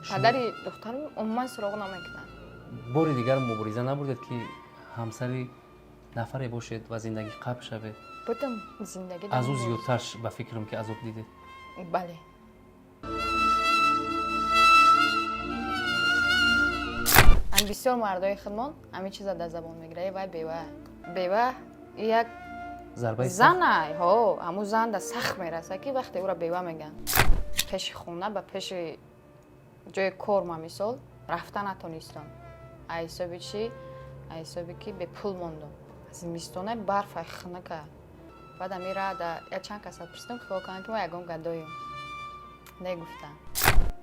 Падари духтарам умуман суроғ намекунад. Бори дигар мубориза набурдед, ки ҳамсари нафаре бошед ва зиндагӣ қабл шавед? Будам, зиндагӣ. Аз ӯ зиёдтар, ба фикрам, ки азоб дидед. Бале. Ам бисёр мардои худмон ҳамин чиза дар забон мегирад: вай бева, бева як зарбаи сахт. Занай ҳо, ҳамун зан да сахт мераса, ки вақте ӯра бева мегӯянд. Пеши хона ба пеши ҷои кор ма, мисол, рафта натонистам. А ҳисоби чӣ? А ҳисоби ки бепул мондум. Зимистона, барфа, хунука. Баъд ами рада якчанд каса пурсидам, хиёл кардам, ки ма ягон гадоем. Не, гуфтам.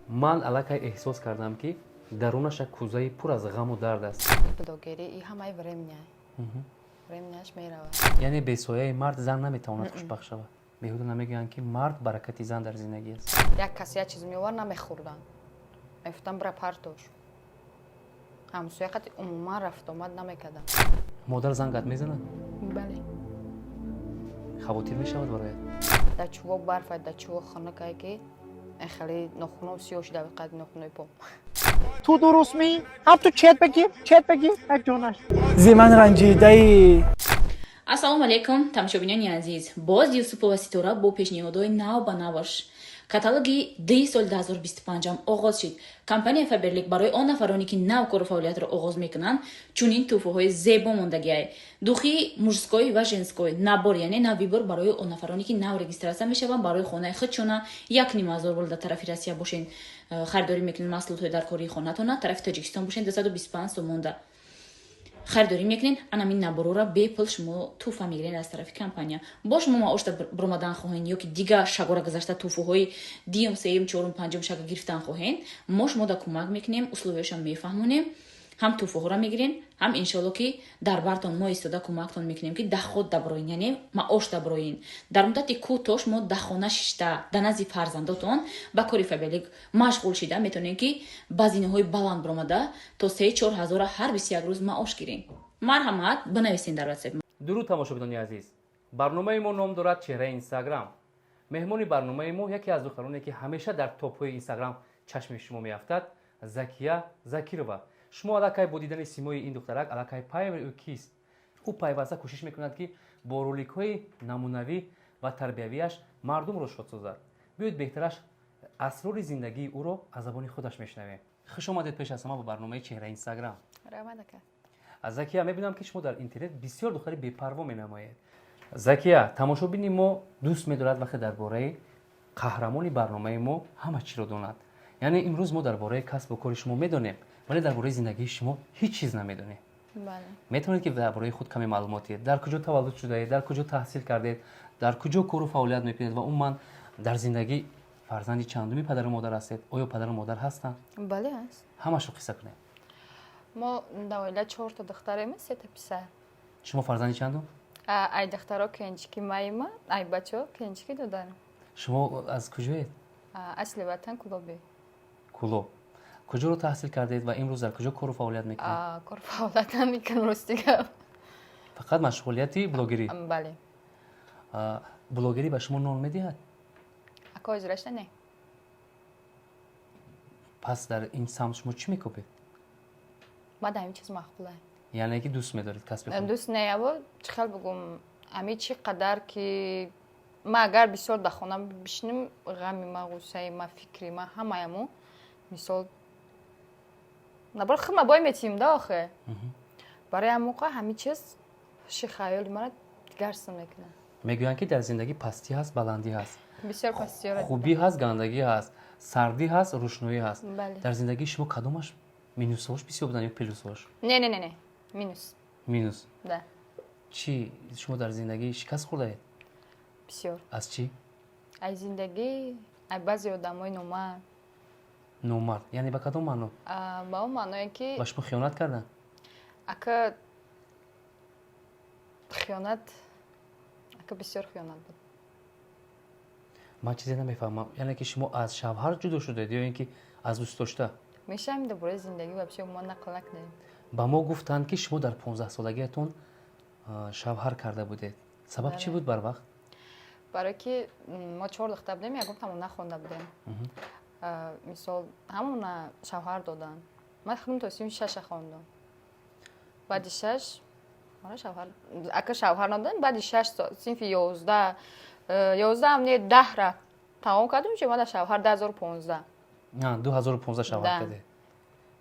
Ман аллакай эҳсос кардам, ки дарунаш як кӯзаи пур аз ғаму дард аст. Блогерӣ и ҳамаи временный, временный аш меравад. Яъне бесояи мард зан наметавонад хушбахт шавад. Беҳуда намегӯянд, ки мард баракати зан дар зиндагӣ аст. Як кас як чиз меовар, намехӯрданд, мегуфтам: «Бира, партош». Ҳамсоя қати умуман рафтуомад намекардам. Модар зангат мезанад? Бале. Хавотир мешавад барояд? Дар чӯво барфа, дар чӯво хунукае, ки хеле нохуном сиёҳ шуда, қад нохунои пом. Ту дуруст ми? Ҳам ту чет бигир, чет бигир, як ҷонаш. Зи ман ранҷидаи. Ассалому алайкум, тамошобинони азиз! Боз Юсупова Ситора бо пешниҳодҳои нав ба наваш. Каталоги ди соли 2025 оғоз шид. Компанияи Фаберлик барои он нафароне, ки нав кору фаъолиятро оғоз мекунанд, чунин тӯҳфаҳои зебо мондагиай: духи мужской ва женской набор, яъне на выбор, барои он нафароне, ки нав регистрация мешаванд, барои хонаи худшона 1500 рубл. Дар тарафи Россия бошен, харидорӣ мекунед маҳсулотҳои дар кори хонатона, тарафи Тоҷикистон бошен, 225 сомонда харидорӣ мекунед. Анамин набор ора бепул шумо тӯҳфа мегиред аз тарафи компания. Бо шумо маошта биромадан хоҳед ё ки дигар шагора гузашта, тӯҳфаҳои дуюм, сеюм, чорум, панҷум шага гирифтан хоҳед, мо шумо да кӯмак мекунем, условия шам мефаҳмонем. Ҳам тӯҳфаҳоро мегирен, ҳам, иншоалло, ки дар бартон мо истода кӯмактон мекунем, ки доход даброин, яъне маош даброин. Дар муддати кӯтоҳ шумо дар хона шишта, дар назди фарзандотон ба кори Фаберлик машғул шида метавонед, ки ба зинаҳои баланд биромада, то 3-4 ҳазора ҳар 21 рӯз маош гирем. Марҳамат, бинависен дар Ватсап. Дуруд, тамошобинони азиз! Барномаи мо ном дорад «Чеҳраи Инстаграм». Меҳмони барномаи мо яке аз духтароне, ки ҳамеша дар топҳои Инстаграм чашми шумо меафтад, Закия Закирова. Шумо аллакай бо дидани симои ин духтарак аллакай пай ӯ кист. Ӯ пайваста кӯшиш мекунад, ки бо роликҳои намунавӣ ва тарбиявиаш мардумро шод созад. Биёед, беҳтараш асрори зиндагии ӯро аз забони худаш мешунавем. Хуш омадед пеш аз ҳама ба барномаи «Чеҳраи Инстаграм». Раҳмат, ака. Закия, мебинам, ки шумо дар интернет бисёр духтари бепарво менамоед. Закия, тамошобини мо дӯст медорад, вақте дар бораи қаҳрамони барномаи мо ҳама чиро донад. Яъне имрӯз мо дар бораи касбу кори шумо медонем, вале дар бораи зиндагии шумо ҳеҷ чиз намедонем. Бале. Метавонед, ки дар бораи худ каме маълумот диҳед? Дар куҷо таваллуд шудаед, дар куҷо таҳсил кардед, дар куҷо кору фаъолият мекунед ва умуман дар зиндагӣ фарзанди чандуми падару модар ҳастед? Оё падару модар ҳастанд? Бале, ҳаст. Ҳамашро қисса кунед. Мо дар оила чорта духтарем, сета писар. Шумо фарзанди чандум? Ай духтаро кенҷики маима, ай бачаҳо кенҷики додарам. Шумо аз куҷоед? Асли ватан Кулоби. Кулоб. Куҷоро таҳсил кардед ва имрӯз дар куҷо кору фаъолият мекунед? Кору фаъолият намекунам, рости гап. Фақат машғулияти блогерӣ? Бале. Блогерӣ ба шумо нон медиҳад? Ака, ҳозирашта не. Пас дар ин самт шумо чӣ мекӯбед? Ма дар ҳамин чиз маъқула. Яъне ки дӯст медоред касби худ? Дӯст не, або чӣ хел бугум, ҳами чӣ қадар ки ма агар бисёр дар хона бишинем, ғами ма, ғуссаи ма, фикри ма ҳамаяму, мисол, набор худма бой метиҳем да охе. Барои ҳамоқа ҳамин чиз ши хаёли маро дигарсон мекунад. Мегӯянд, ки дар зиндагӣ пастӣ ҳаст, баландӣ ҳаст. Бисёр пастиёра. Хубӣ ҳаст, гандагӣ ҳаст, сардӣ ҳаст, рӯшноӣ ҳаст. Бале. Дар зиндагии шумо кадомаш минусҳош бисёр буданд ё плюсҳош? Не, не, не, не, минус. Минус? Да. Чӣ, шумо дар зиндагӣ шикаст хӯрдаед? Бисёр. Аз чӣ? Аз зиндагӣ, аз баъзе одамои номард. Номард, яъне ба кадом маъно? Ба он маъное, ки Ба шумо хиёнат карданд? Ака, хиёнат, ака, бисёр хиёнат буд. Ман чизе намефаҳмам. Яъне ки шумо аз шавҳар ҷудо шудаед ё ин ки аз дӯстдошта? Мешавем дар бораи зиндагӣ вообще мо нақл накунем. Ба мо гуфтанд, ки шумо дар 15-солагиятон шавҳар карда будед. Сабаб чӣ буд барвақт? Барое ки мо чор духтар будем, ягон тамом нахонда будем. Мисол, ҳамона шавҳар доданд. Ман худам то синфи шаша хондам. Баъди шаш мара шавҳар, ака, шавҳар надоданд. Баъди 6, синфи 11, 11-ам не, 10-ра тамом кардам, чи мада шавҳар 2015. 2015 шавҳар Да. кардед,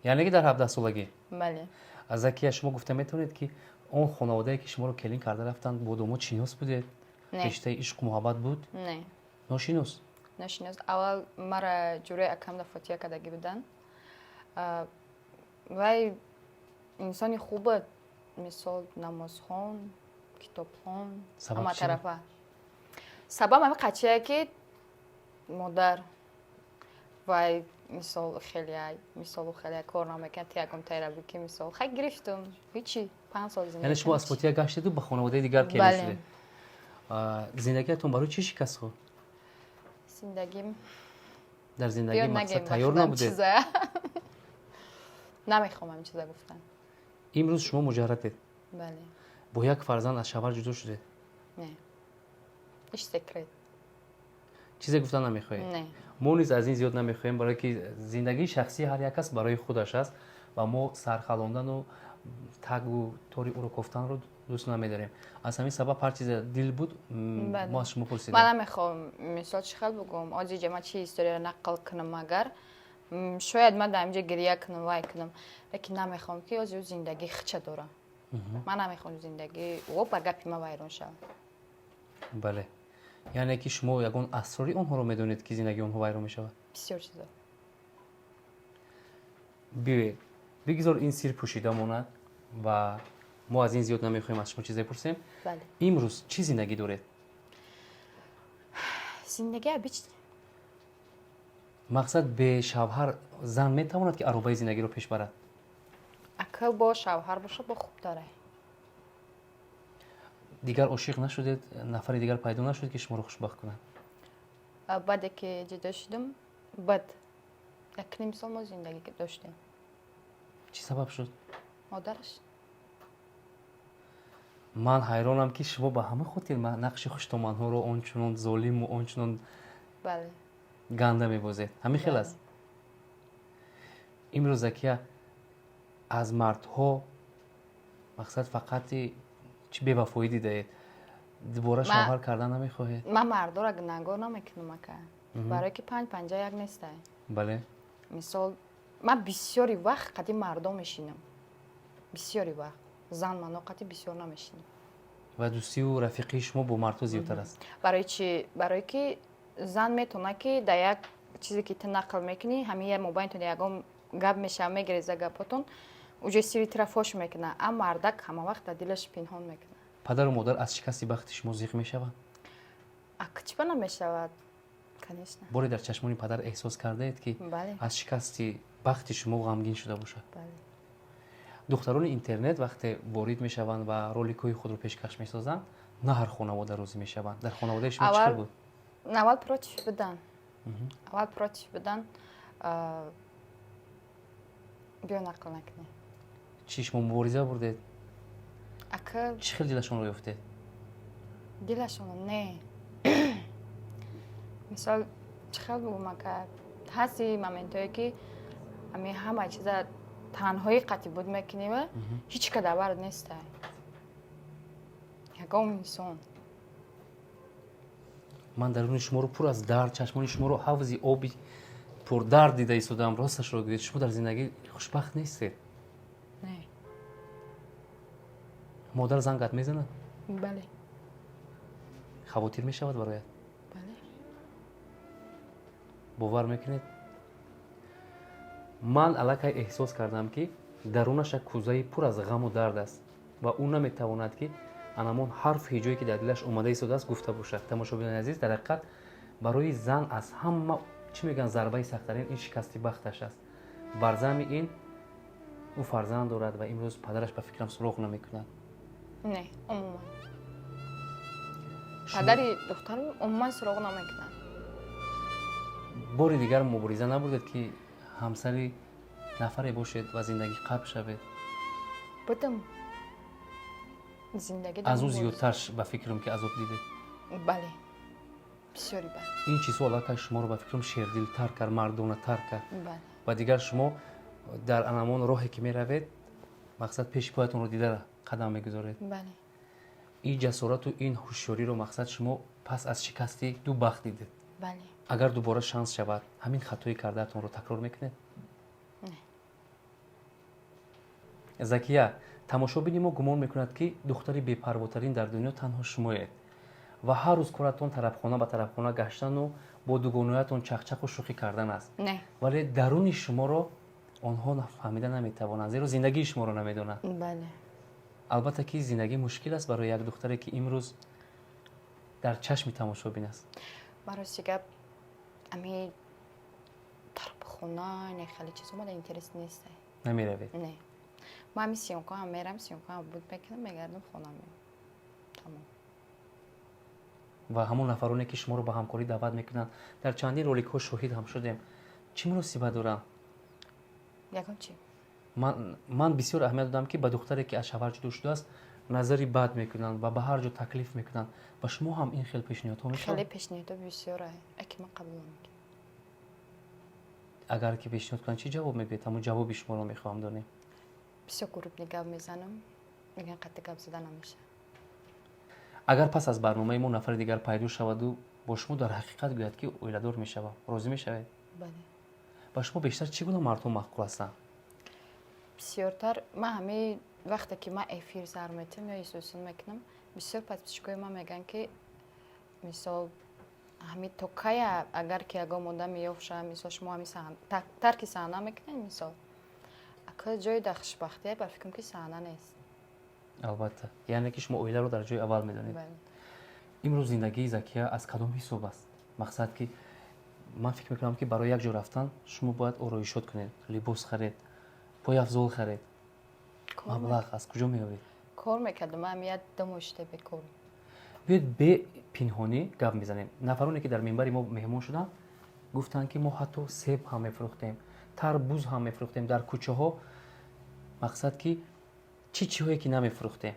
яъне ки дар 17-солагӣ? Бале. Закия, шумо гуфта метавонед, ки он хонаводае, ки шуморо келин карда рафтанд, бо домод шинос будед? Не. Риштаи ишқу муҳаббат буд? Не. Ношинос? Ношинос. Аввал мара ҷураи акамда фотиҳа кардагӣ буданд. Вай инсони хуба, мисол, намозхон, китобхон. Сабаб Ҳама чи? тарафа. Сабаб ҳами қачия, ки модар вай, мисол, хеле, мисолу, хеле кор намекунад, ти ягон тайраби, ки, мисол, хай, гирифтум, ҳичи, 5 сол зиндагӣ Яъне шумо аз кардем. фотиҳа гаштеду ба хонаводаи дигар келин Бале. шудед. Зиндагиатон барои чӣ шикаст хӯрд? Зиндагим Дар биё зиндагӣ мақсад нагем, ба тайёр худам набудед? чиза намехоҳам ҳамин чиза гуфтан. Имрӯз шумо муҷаррадед? Бале. Бо як фарзанд аз шавҳар ҷудо шудед? Не, иш секрет. Чизе гуфта намехоҳед? Не. Мо низ аз ин зиёд намехоҳем, барое ки зиндагии шахсии ҳар як кас барои худаш аст ва мо сархалондану тагу тори ӯро кофтанро дӯст намедорем. Аз ҳамин сабаб ҳар чизе дил буд, Бале. мо аз шумо пурсидем. Ман намехоҳам, мисол, чӣ хел бугум, озиҷа ман чи историяро нақл кунам, агар шояд ман дар инҷа гиря кунам, вай кунам, лекин намехоҳам, ки ози ӯ зиндагии хича дора. Ман намехоҳам зиндагии ӯ ба гапи ман вайрон шавад. Бале, яъне ки шумо ягон асрори онҳоро медонед, ки зиндагии онҳо вайрон мешавад? Бисёр чизо. Биёед, бигзор ин сир пӯшида монад ва мо аз ин зиёд намехоҳем аз шумо чизе пурсем. Бале. Имрӯз чӣ зиндагӣ доред? Зиндагӣ обычный. Мақсад, бешавҳар зан метавонад, ки аробаи зиндагиро пеш барад? Ака, бо шавҳар боша, бо хубтаре. Дигар ошиқ нашудед? Нафари дигар пайдо нашуд, ки шуморо хушбахт кунад? Баъде ки ҷудо шудам, баъд якним сол мо зиндагӣ доштем. Чӣ сабаб шуд? Модараш. Ман ҳайронам, ки шумо ба ҳама хотир нақши хуштоманҳоро ончунон золиму ончунон Бале. ганда мебозед. Ҳамин хел Бале. аст. Имрӯз, Закия, аз мардҳо, мақсад, фақати чӣ бевафоӣ дидаед? Дубора шавҳар кардан намехоҳед? Ман мардоро гунаҳгор намекунам, ака, барое ки панҷ панҷа як нестай. Мисол, ман бисёри вақт қади мардон мешинам, бисёри вақт зан мано қади бисёр намешинам. Ва дӯстию рафиқии шумо бо мардҳо зиёдтар аст? Барои чӣ? Барое ки зан метавонад, ки дар як чизе, ки ту нақл мекунӣ, ҳамин як мобайнтон ягон гап мешава, мегиреза гапотон, уҷои сири тура фош мекунад, а мардак ҳама вақт дар дилаш пинҳон мекунад. Падару модар аз шикасти бахти шумо зиқ мешаванд? Ака, чӣ ба намешавад, конечно. Боре дар чашмони падар эҳсос кардаед, ки Бале. аз шикасти бахти шумо ғамгин шуда бошад? Бале. Духтарони интернет вақте ворид мешаванд ва роликҳои худро пешкаш месозанд, на ҳар хонавода розӣ мешаванд. Дар хонаводаи шумо чӣ хел буд? Аввал против будан, аввал против будан. Биё, нақл накунем. Чӣ, шумо мубориза бурдед? Ака. Чӣ хел дилашонро ёфтед? Дилашонро не, мисол, чӣ хел бугум, ака, ҳасти моментое, ки ҳами ҳама чиза танҳоӣ қатъи буд мекунива, ҳеҷ ка дар нестай, ягон инсон. Ман даруни шуморо пур аз дард, чашмони шуморо ҳавзи оби пурдард дида истодаам. Росташро гӯед, шумо дар зиндагӣ хушбахт нестед? Не. Модар зангат мезанад? Бале. Хавотир мешавад бароят? Бале. Бовар мекунед, ман аллакай эҳсос кардам, ки дарунаш як кӯзаи пур аз ғаму дард аст ва ӯ наметавонад, ки анамон ҳарф ҳиҷое, ки дар дилаш омада истодааст, гуфта бошад. Тамошобинони азиз, дар ҳақиқат барои зан аз ҳама, чӣ мегӯянд, зарбаи сахттарин ин шикасти бахташ аст. Бар зами ин ӯ фарзанд дорад ва имрӯз падараш, ба фикрам, суроғ намекунад. Не, умуман падари духтарам умуман суроғ намекунад. Бори дигар мубориза набурдед, ки ҳамсари нафаре бошед ва зиндагӣ қабл шавед? Будам, зиндагӣ. Аз ӯ зиёдтар, ба фикрам, ки азоб дидед. Бале. Бисёри бад. Ин чизҳо аллакай шуморо, ба фикрам, шердилтар кард, мардонатар кард. Бале. Ва дигар шумо дар анамон роҳе ки меравед, мақсад, пеши поятонро дида қадам мегузоред. Бале. Ин ҷасорату ин ҳушёриро, мақсад, шумо пас аз шикасти ду бахт дидед. Бале. Агар дубора шанс шавад, ҳамин хатои кардаатонро такрор мекунед? Не. Закия, тамошобини мо гумон мекунад, ки духтари бепарвотарин дар дунё танҳо шумоед ва ҳар рӯз коратон тарабхона ба тарабхона гаштану бо дугоноятон чақчақу шӯхӣ кардан аст. Не. Вале даруни шуморо онҳо фаҳмида наметавонанд, зеро зиндагии шуморо намедонанд. Бале. Албатта ки зиндагӣ мушкил аст барои як духтаре, ки имрӯз дар чашми тамошобин аст. Ман, рости гап, ами тарабхона, не, хеле чизо мада интерес нестай. Намеравед? Не, ман ами съёмка ҳам мерам, съёмка ҳам буд мекунам, мегардам, хона меом, тамом. Ва ҳамон нафароне, ки шуморо ба ҳамкорӣ даъват мекунанд, дар чандин роликҳо шоҳид ҳам шудем, чӣ муносибат доранд? Ягон чи. Ман бисёр аҳамият додам, ки ба духтаре, ки аз шавҳар ҷудо шудааст, назари бад мекунанд ва ба ҳар ҷо таклиф мекунанд. Ба шумо ҳам ин хел пешниҳодҳо Хеле мешавад? пешниҳодҳо бисёра, аки ман қабул намекунам. Агар ки пешниҳод кунанд, чӣ ҷавоб мегӯед? Ҳамон ҷавоби шуморо мехоҳам донем. Бисёр крупный гап мезанам, мегӯян, қатъи гап зада намешавад. Агар пас аз барномаи мо нафари дигар пайдо шаваду бо шумо дар ҳақиқат гӯяд, ки оиладор мешавам, розӣ мешавед? Бале. Ба шумо бештар чӣ гуна мардҳо маъқул ҳастанд? Бисёртар ман ҳамин вақте ки ман эфир сар метиҳам ё эҳсосот мекунам, бисёр подписчик ои ман мегӯянд, ки мисол, ҳамин то кая, агар ки ягон одаме ёфт шава, мисол, шумо ҳамин тарки саҳна мекунед. Мисол, ака, ҷои дар хушбахтия, ба фикрам, ки саҳна нест. Албатта, яъне ки шумо оиларо дар ҷои аввал медонед. Бале. Имрӯз зиндагии Закия аз кадом ҳисоб аст? Мақсад, ки ман фикр мекунам, ки барои як ҷо рафтан шумо бояд ороишот кунед, либос харед, пойафзол харед. Маблағ аз куҷо меёбед? Кор мекардам, ман як 2 моҳ шуда бекорам. Биёед, бе пинҳонӣ гап мезанем. Нафароне, ки дар минбари мо меҳмон шуданд, гуфтанд, ки мо ҳатто себ ҳам мефурӯхтем, тарбуз ҳам мефурӯхтем дар кӯчаҳо. Мақсад, ки чӣ чиҳое ки намефурӯхтем.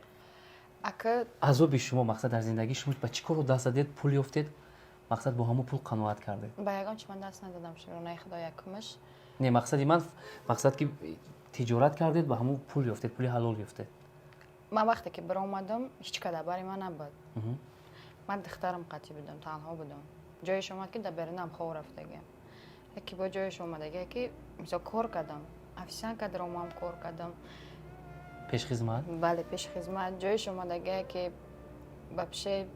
Ака. Азоби шумо, мақсад, дар зиндагии шумо ба чӣ корро даст задед, пул ёфтед, мақсад, бо ҳамон пул қаноат кардед? Ба ягон чи ман даст надодам, шукронаи Худо, якумаш. Не, мақсади ман, мақсад, ки тиҷорат кардед, ба ҳамон пул ёфтед, пули ҳалол ёфтед. Ман вақте ки биромадам, ҳеҷ ка дар бари ман набуд. Ман духтарам қатъӣ будам, танҳо будам. Ҷоеш омад, ки дар берунам хоб рафтагиам. Яке бо ҷоеш омадагия, ки мисол, кор кардам, официантка даромам, кор кардам. Пешхизмат? Бале, пешхизмат. Ҷоеш омадагия, ки вообще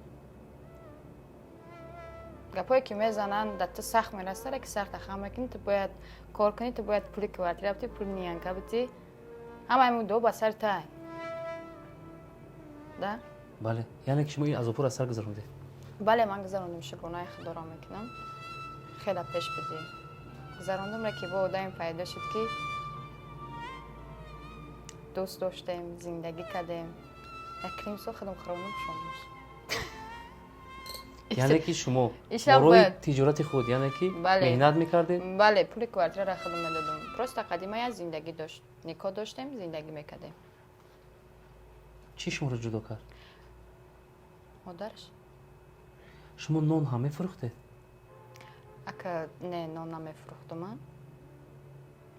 гапое ки мезананд, дар ту сахт мерасад, ки сахт хам мекунӣ, ту бояд кор кунӣ, ту бояд пули квартира битӣ, пули нянька битӣ, ҳамаи муддо ба сари тай да. Бале, яъне ки шумо ин азобҳоро аз сар гузарондед. Бале, ман гузарондам, шукронаи Худоро мекунам, хеле пеш будӣ гузарондам, ки бо одаме пайдо шуд, ки дӯст доштем, зиндагӣ кардем, як ним сол худам хӯрондам, шомаш. Яъне ки шумо бо роҳи тиҷорати худ, яъне ки меҳнат мекардед? Бале, пули квартираро худам медодам. Просто қадима як зиндагӣ дошт, никоҳ доштем, зиндагӣ мекардем. Чӣ шуморо ҷудо кард? Модараш. Шумо нон ҳам мефурӯхтед? Ака, не, нон намефурӯхтум. Ман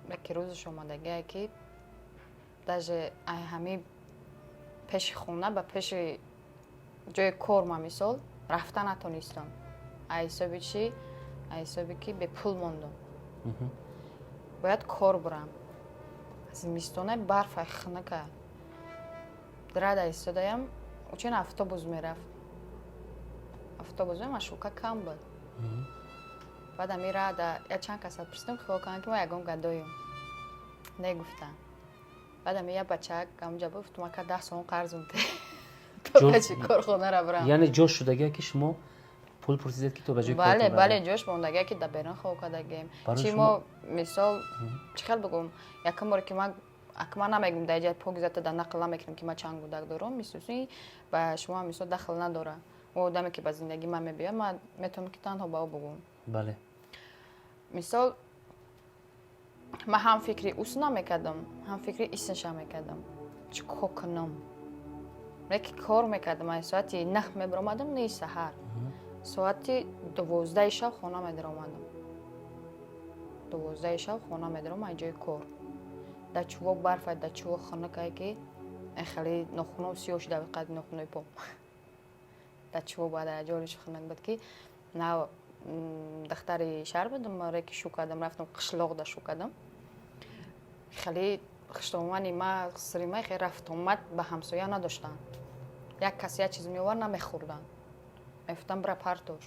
яке рӯзаш омадагие, ки даже ай ҳами пеши хона ба пеши ҷои кор ма, мисол, рафта натонистам. Ай ҳисоби чӣ? Ай ҳисоби ки бепул мондум, бояд кор бурам. Зимистона, барф, ай хунука, рада истодаям, учин автобус мерафт, автобус маршрутка кам буд. Баъд ами рада як чанд каса пурсидам, хиёл кардам, ки ма ягон гадоем. Не, гуфтам. Баъд ами як бачак ҳамҷа буд, гуфтум: «Ака, 10 сомон қарзум те, то пеши корхонара бирам». Яъне ҷош шудагия, ки шумо пул пурсидед, ки то ба ҷои Бале. коратон Бале. равед. Ҷош мондагия, ки дар берун хоб кардагем. Барои Чи шумо мо, мисол, чӣ хел бигӯм, якум боре ки ман, ака, ман намегӯм, дар иҷа покизата дар нақл намекунам, ки ман чанд кӯдак дорам, мисуси ба шумо, мисол, дахл надора. О одаме, ки ба зиндагии ман мебиёд, ман метавонам, ки танҳо ба ӯ бигӯм. Мисол, ман ҳам фикри усна мекардам, ҳам фикри иснаша мекардам, чӣ кор кунам. Леки кор мекардам, ай соати 9 мебиромадам, 9 саҳар. Соати 12-и шаб хона медаромадам, 12-и шаб хона медаром аз ҷои кор. Дар чӯво барф, дар чӯво хунукае, ки хеле нохуном сиёҳ шуда, қад нохунои пом дар чӯво. Баъд ҷолиш хунук буд, ки на духтари шаҳр будам, реки шу кардам, рафтам қишлоқ да шу кардам. Хеле хуштомани ма срима, хеле рафтомад ба ҳамсоя надоштанд. Як кас як чиз меовард, намехӯрданд, мегуфтам, бира партош.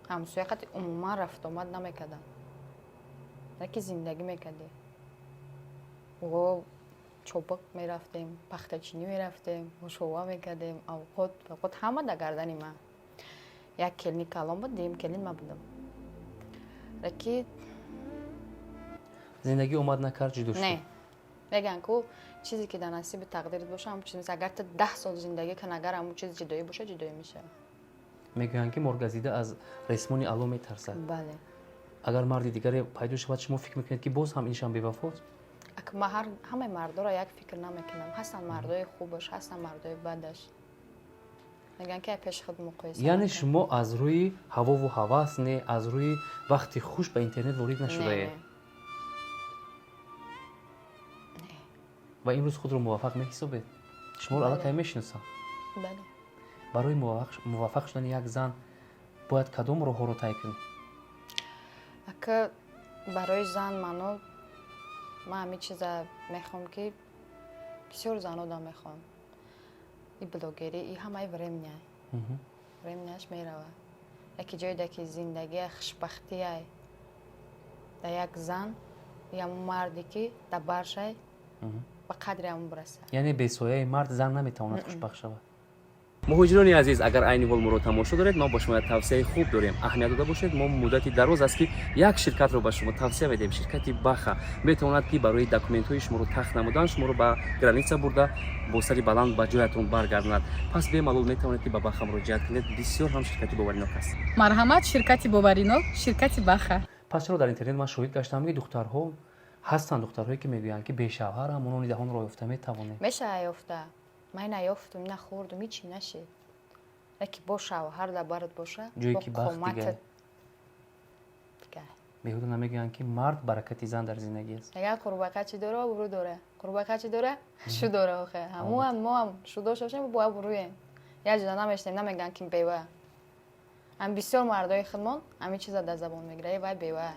Ҳамсоя қати умуман рафтомад намекарданд, яки зиндагӣ мекардӣ. О чобиқ мерафтем, пахтачинӣ мерафтем, мушова мекардем, авқот авқот ҳама дар гардани ман. Як келини калон буд, дуюм келин ман будам, леки Зиндагӣ омад накард, ҷудо шуд. Не, мегӯянд ку, чизе ки дар насиби тақдират боша, ҳамон чиз. Агар ту 10 сол зиндагӣ кун, агар ҳамон чиз ҷудоӣ боша, ҷудоӣ мешавад. Мегӯянд, ки моргазида аз ресмони ало метарсад. Бале. Агар марди дигаре пайдо шавад, шумо фикр мекунед, ки боз ҳам иншам бевафост? Ма ҳамаи мардоро як фикр намекунам. Ҳастанд мардои хубаш, ҳастанд мардои бадаш. Мегӯянд, ки пеши худ муқоиса. Яъне шумо аз рӯи ҳавову ҳавас, не, аз рӯи вақти хуш ба интернет ворид нашудаед ва имрӯз худро муваффақ меҳисобед? Шуморо аллакай мешиносам. Бале. Барои муваффақ шудани як зан бояд кадом роҳҳоро тай кунед? Ака, барои зан маъно, ман ҳамин чиза мехоҳам, ки бисёр занодам мехоҳам. И блогерӣ, и ҳамаи временный, временный аш меравад. Яке ҷое, ки зиндагия, хушбахтияй дар як зан, ҳамун марде ки дар баршай, ба қадри ҳамун бирасад. Яъне бесояи мард зан наметавонад хушбахт шавад. Муҳоҷирони азиз, агар айни ҳол моро тамошо доред, мо ба шумо як тавсияи хуб дорем. Аҳамият дода бошед, мо муддати дароз аст, ки як ширкатро ба шумо тавсия медиҳем. Ширкати Баха метавонад, ки барои документҳои шуморо тахт намудан, шуморо ба граница бурда, бо сари баланд ба ҷоятон баргардонад. Пас бемалол метавонед, ки ба Баха муроҷиат кунед. Бисёр ҳам ширкати боваринок аст. Марҳамат, ширкати боваринок, ширкати Баха. Пас чаро дар интернет ман шоҳид гаштам, ки духтарҳо ҳастанд, духтарҳое, ки мегӯянд, ки бешавҳарам онони даҳонро ёфта метавонем? Мешава ёфта. Ман наёфтум, нахӯрдум, ҳичи нашид. Яке бо шавҳар дар барат боша. Ҷое ки бахт дигар. Беҳуда намегӯянд, ки мард баракати зан дар зиндагӣ аст. Агар қурбақа чӣ дора, обрӯ дора, қурбақа чӣ дора, шу дора. Охе, ҳамуам моам шу дошта бошем, бо обрӯем, як ҷуда намешнем. Намегӯянд, ки бева. Ам бисёр мардои худмон ҳамин чиза дар забон мегира: вай бева.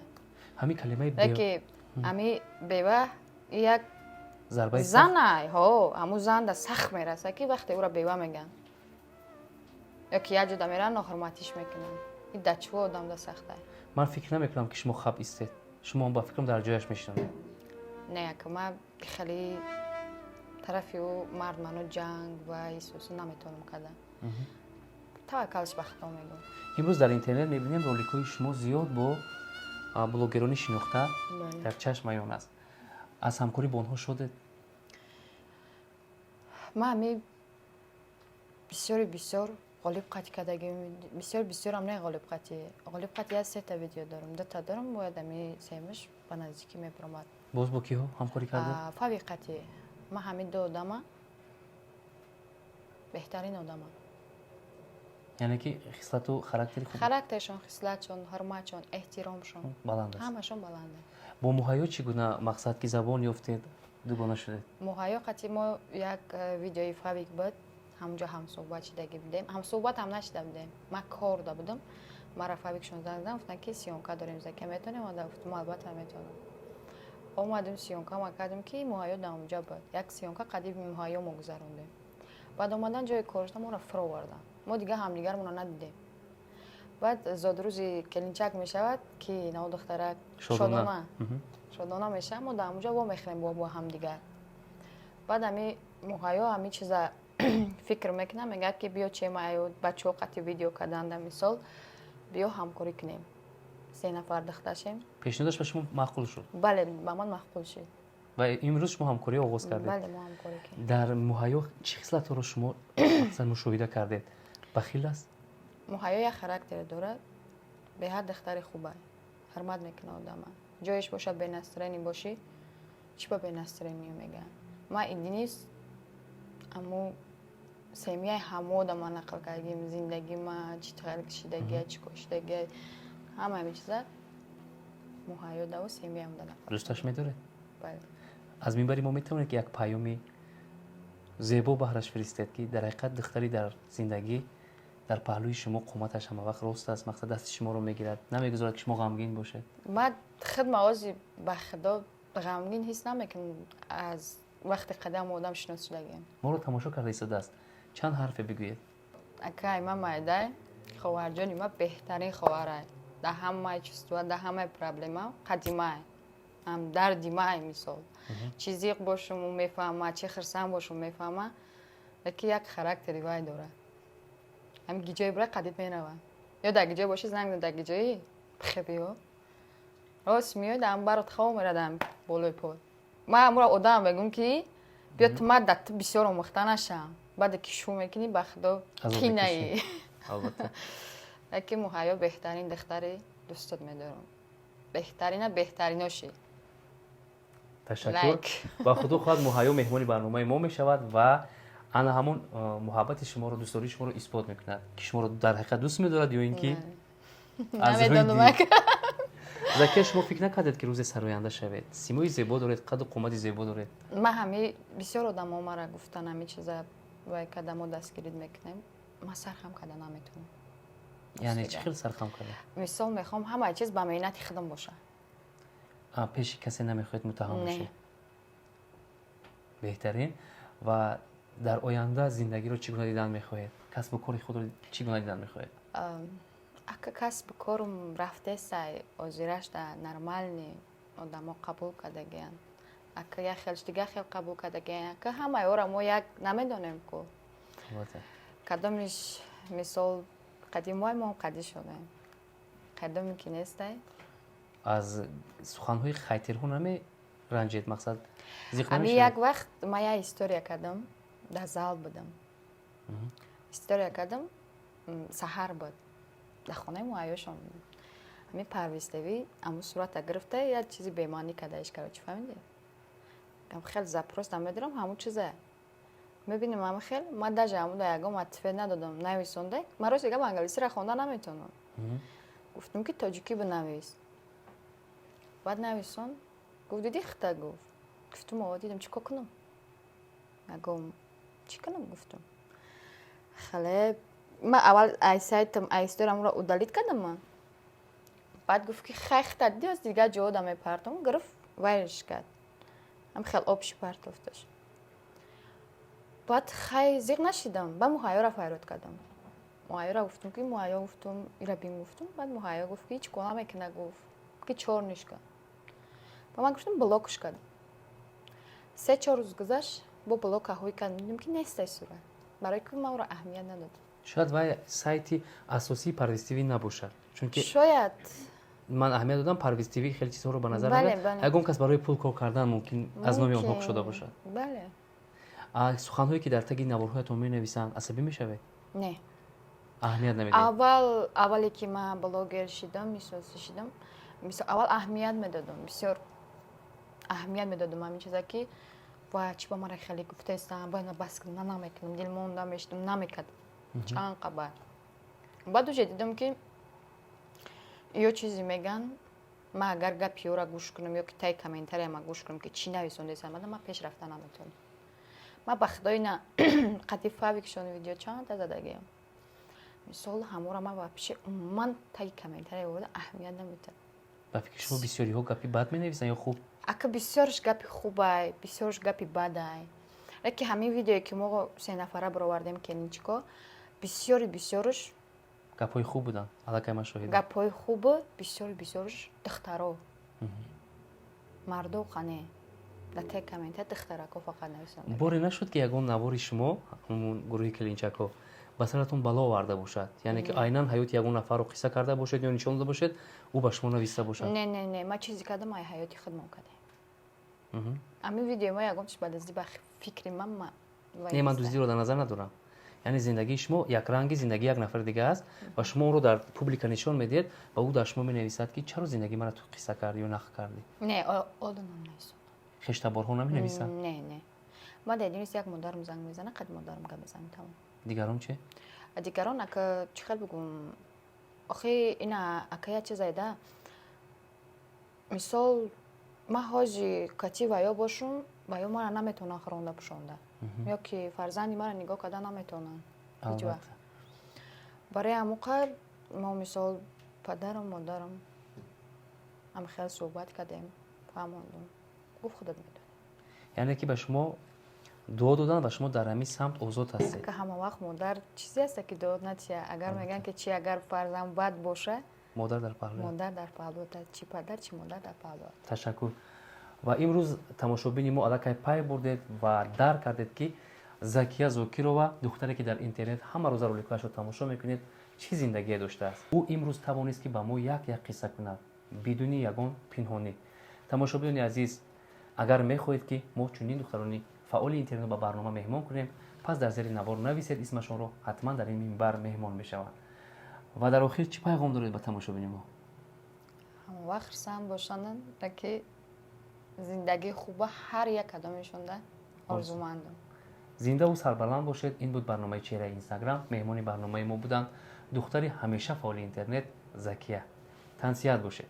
Ҳамин калимаи. Яке ҳами бева як зарбаи. Занай ҳо, ҳамун зан да сахт мераса, ки вақте ӯро бева мегӯянд ё ки як ҷуда меран, ноҳурматиш мекунанд. И да чӯ одам да сахта. Ман фикр намекунам, ки шумо хаб истед. Шумо ба фикрам дар ҷояш мешинонед. Не, ака, ман хеле тарафи ӯ мард ману ҷанг ва исусу наметавонам кардан. Таваккалш ба Худо мегӯм. Имрӯз дар интернет мебинем, роликҳои шумо зиёд бо блогерони шинохта дар чашм аён аст. Аз ҳамкорӣ бо онҳо шудед? Ман ҳами бисёри бисёр Ғолиб қатӣ кардагим, бисёр бисёрам. Не, Ғолиб қатӣ, Ғолиб қатӣ як сета видео дорам, дута дорам, бояд ами семаш ба наздикӣ мебаромад. Боз бо киҳо ҳамкорӣ кардед? Фави қатӣ. Ман ҳамин ду одама беҳтарин одама. Яъне ки хислату характери хуб. Характершон, хислатшон, ҳурматшон, эҳтиромшон баланд аст. Ҳамашон баланд. Бо Муҳайё чӣ гуна, мақсад, ки забон ёфтед, дугона шудед? Муҳайё қатӣ мо як видеои фавик буд, ҳамҷо ҳамсӯҳбат шидагӣ будем. Ҳамсӯҳбат ҳам нашида будем, ман кор да будам. Мара фавикшон занг задам, гуфтанд, ки съёмка дорем, Зака, метавонем? Омада гуфтам, албатта метавонам. Омадем, съёмка ма кардем, ки Муҳайё дар онҷа буд. Як съёмка қадиби Муҳайё мо гузарондем. Баъд омадан, ҷои коршда моро фуроварданд, мо дигар ҳамдигармонро надидем. Баъд зодрӯзи келинчак мешавад, ки нав духтарак Шодона, Шодона мешавад, мо дар ҳамонҷо вомехӯрем бо ҳамдигар. Баъд ҳами Муҳайё ҳами чиза фикр мекунам, мегӯяд, ки биё, чемаю бачаҳо қати видео кардан, да мисол, биё ҳамкорӣ кунем, се нафар духташем. Пешниҳодаш ба шумо маъқул шуд? Бале, ба ман маъқул шуд. Ва имрӯз шумо ҳамкорӣ оғоз кардед? Бале, мо ҳамкорӣ кардем. Дар Муҳайё чӣ хислатҳоро шумо, мақсад, мушоҳида кардед? Бахил аст? Муҳайё як характере дорад, беҳад духтари хуба, ҳурмат мекунад одама. Ҷоеш бошад, без настроение бошӣ, чӣ ба без настроение мегӯянд. Ман единственный аму Семьяи ҳамода ман нақл кардагим, зиндагима чӣ хел шидагия, чӣ кор шидагия, ҳама ҳамин чиза Муҳайёдаву семьяам да нақл. Дӯсташ медоред? Бале. Аз минбари мо метавонед, ки як паёми зебо баҳраш фиристед, ки дар ҳақиқат духтари дар зиндагӣ дар паҳлӯи шумо қоматаш ҳамавақт рост аст, мақсад, дасти шуморо мегирад, намегузорад, ки шумо ғамгин бошед. Ман худ мавози, ба худо, ғамгин ҳис намекунам, аз вақти қадам одам шинос шудагиам. Моро тамошо карда истодааст, чанд ҳарфе бигӯед. Акай ма майдай, ховарҷони ма беҳтарин ховарай, дар ҳамаи чувства, дар ҳамаи проблема қадимай, ҳам дарди май. Мисол, чӣ зиқ бошум, ӯ мефаҳма, чӣ хирсанд бошум, мефаҳма. Леки як характери вай дорад, ҳами гиҷои бира қадид мерава ё дар гиҷое боши, занг, дар гиҷои пихебиё, рост меояд, ам барот хоб мерадам болои пол. Ман амура одам мегӯм, ки биё, ту ма дар ту бисёр омӯхта нашам, баъде ки шу мекунӣ, ба худо, Азоб кинаи. мекашӣ. Албатта. Яки Муҳайё беҳтарин духтари, дӯстот медорам, беҳтарина, беҳтариноши. Ташаккур. Лайк. Ва худо хоҳад, Муҳайё меҳмони барномаи мо мешавад ва ана ҳамон муҳаббати шуморо, дӯстдории шуморо исбот мекунад, ки шуморо дар ҳақиқат дӯст медорад ё ин ки аз рӯи Намедонам. дил. Закия, шумо фикр накардед, ки рӯзе сароянда шавед? Симои зебо доред, қаду қомати зебо доред. Ман ҳами бисёр одамо мара гуфтан ҳами чиза, вай када мо дастгирид мекунем, ман сархам карда наметавонам. Яъне чӣ хел сархам карда? Мисол, мехоҳам ҳамаи чиз ба меҳнати худам боша. Пеши касе намехоҳед муттаҳам Не. бошед. Беҳтарин. Ва дар оянда зиндагиро чӣ гуна дидан мехоҳед? Касбу кори худро чӣ гуна дидан мехоҳед? Ака, касбу корум рафтесай, озирашда нормальный, одамо қабул кардагиянд. Ака, як хелш дигар хел қабул кардагиянд. Ака, ҳамаи ора мо як намедонем ку. Албатта. Кадомиш, мисол, қадимои мо қадӣ шудаем, кадоме ки нестай. Аз суханҳои хайтерҳо намеранҷед, мақсад, зиқ Ами намешавед? як вақт ма як история кардам, дар зал будам, история кардам, саҳар буд, дар хонаи муҳайёшон. Ами Парвиз ТВ аму сурата гирифта, як чизи бемаънӣ кардаиш, короче, фаҳмиди? Хел запрос намедорам, ҳамун чиза мебинем, ами хел ма даже ҳамуда ягон ответ надодам, нависонда. Ман рости гап англисиро хонда наметавонам. Гуфтам, ки тоҷикӣ бинавис. Баъд нависон, гуфт: «Диди хита?» Гуфт. Гуфтум: «О, дидам, чӣ кор кунам, ягон чӣ кунам?» Гуфтум: «Хеле ма аввал ай сайтам, ай историямро удалить кардам ман». Баъд гуфт, ки хай, хита диди, аз дигар ҷода мепартом. Гирифт, вайрш кард, ам хел общий партофташ. Баъд хай, зиқ нашидам, ба Муҳайёра фарёд кардам. Муҳайёра гуфтум, ки Муҳайё, гуфтум, ира бин, гуфтум. Баъд Муҳайё гуфт, ки ҳеҷ кор намекуна, гуфт, ки чорниш кард. Ба ман гуфтум, блокш кардам. 3-4 рӯз гузашт, бо блока ҳои кардам, дидем, ки нестай сурат, барои ки ман ӯро аҳамият надодам. Шояд вай сайти асосии Парвиз ТВ набошад, чунки Шояд. ман аҳамият додам, Парвиз ТВ хеле чизҳоро ба назар Бале, мегирад. бале. Ягон кас барои пул кор кардан мумкин аз номи онҳо Мумкин. кушода бошад. Бале. Суханҳое, ки дар таги наворҳоятон менависанд, асабӣ мешавед? Не. Аҳамият намедиҳед? Аввал, аввале ки ман блогер шидам, мисол, шидам, мисол, аввал аҳамият медодам, бисёр аҳамият медодам ҳамин чиза, ки ва чӣ ба мара хеле гуфтаистам, бояд ман бас кунам, на намекунам, дилмонда мешидам, намекардам чанд қабар. Баъд уже дидам, ки ё чизе меган, ман агар гапи ёра гӯш кунам ё ки таи комментария ма гӯш кунам, ки чӣ нависондаистам, ман пеш рафта наметавонам. Ман ба худои на қати фавикшон видео чандта задагиам, мисол, ҳамора ман вообще умуман таги комментария оварда аҳамият наметиҳам. Ба фикри шумо, бисёриҳо гапи бад менависанд ё хуб? Ака, бисёрш гапи хубай, бисёрш гапи бадай. Леки ҳамин видеое, ки мо се нафара баровардем, келинчико, бисёри бисёрш Гапҳои хуб буданд, аллакай ман шоҳидам. Гапҳои хуб, бисёри бисёрш духтаро, мардо қане, дар таги комментария духтарако фақат нависанд. Боре нашуд, ки ягон навори шумо, ҳамун гурӯҳи келинчако, ба саратон бало оварда бошад, яъне ки айнан ҳаёти ягон нафарро қисса карда бошед ё нишон дода бошед, ӯ ба шумо нависта бошад? Не, не, не, ман чизе кардам, ай ҳаёти худмон кардем. Ҳамин видеои мо ягон чиз ба дуздӣ, ба фикри ман Не, ман дуздиро дар назар надорам. Яъне зиндагии шумо якранги зиндагии як нафари дига аст ва шумо онро дар публика нишон медиҳед ва ӯ дар шумо менависад, ки чаро зиндагии маро ту қисса кардӣ ё нақл кардӣ. Не, одам нависонад. Хештаборҳо наменависанд? Не, не. Ма дар единист як модарам занг мезана, қад модарам гап мезанам, тамом. Дигарон чи? Дигарон, ака, чӣ хел бигӯм, охи ина, ака, як чизае да, мисол, ман ҳози кати ваё бошум, ваё мара наметавонанд хӯронда, пӯшонда ё ки фарзанди мара нигоҳ карда наметавонанд ҳеҷ вақт. Барои ҳамуқа мо, мисол, падарам, модарам ҳам хел суҳбат кардем, фаҳмондум, гуфт: «Худат медонӣ». Яъне ки ба шумо дуо додан ва шумо дар ҳамин самт озод ҳастед. Ака, ҳама вақт модар чизе аста, ки дуо натия. Агар мегӯянд, ки чи агар фарзанд бад боша, модар дар паҳлӯ. Модар дар паҳлӯ, чи падар, чи модар дар паҳлӯ. Ташаккур. Ва имрӯз тамошобини мо аллакай пай бурдед ва дарк кардед, ки Закия Зокирова, духтаре, ки дар интернет ҳама рӯза роликҳояшро тамошо мекунед, чӣ зиндагие доштааст. Ӯ имрӯз тавонист, ки ба мо як як қисса кунад бидуни ягон пинҳонӣ. Тамошобинони азиз, агар мехоҳед, ки мо чунин духтарони фаъоли интернет ба барнома меҳмон кунем, пас дар зери навор нависед исмашонро, ҳатман дар ин минбар меҳмон мешаванд. Ва дар охир чӣ пайғом доред ба тамошобини мо? Ҳама вақт хурсанд бошанд, ки зиндагии хуба ҳар як кадомешонда орзумандам. Зиндаву сарбаланд бошед. Ин буд барномаи «Чеҳраи Инстаграм». Меҳмони барномаи мо буданд духтари ҳамеша фаъоли интернет Закия. Тансиҳат бошед.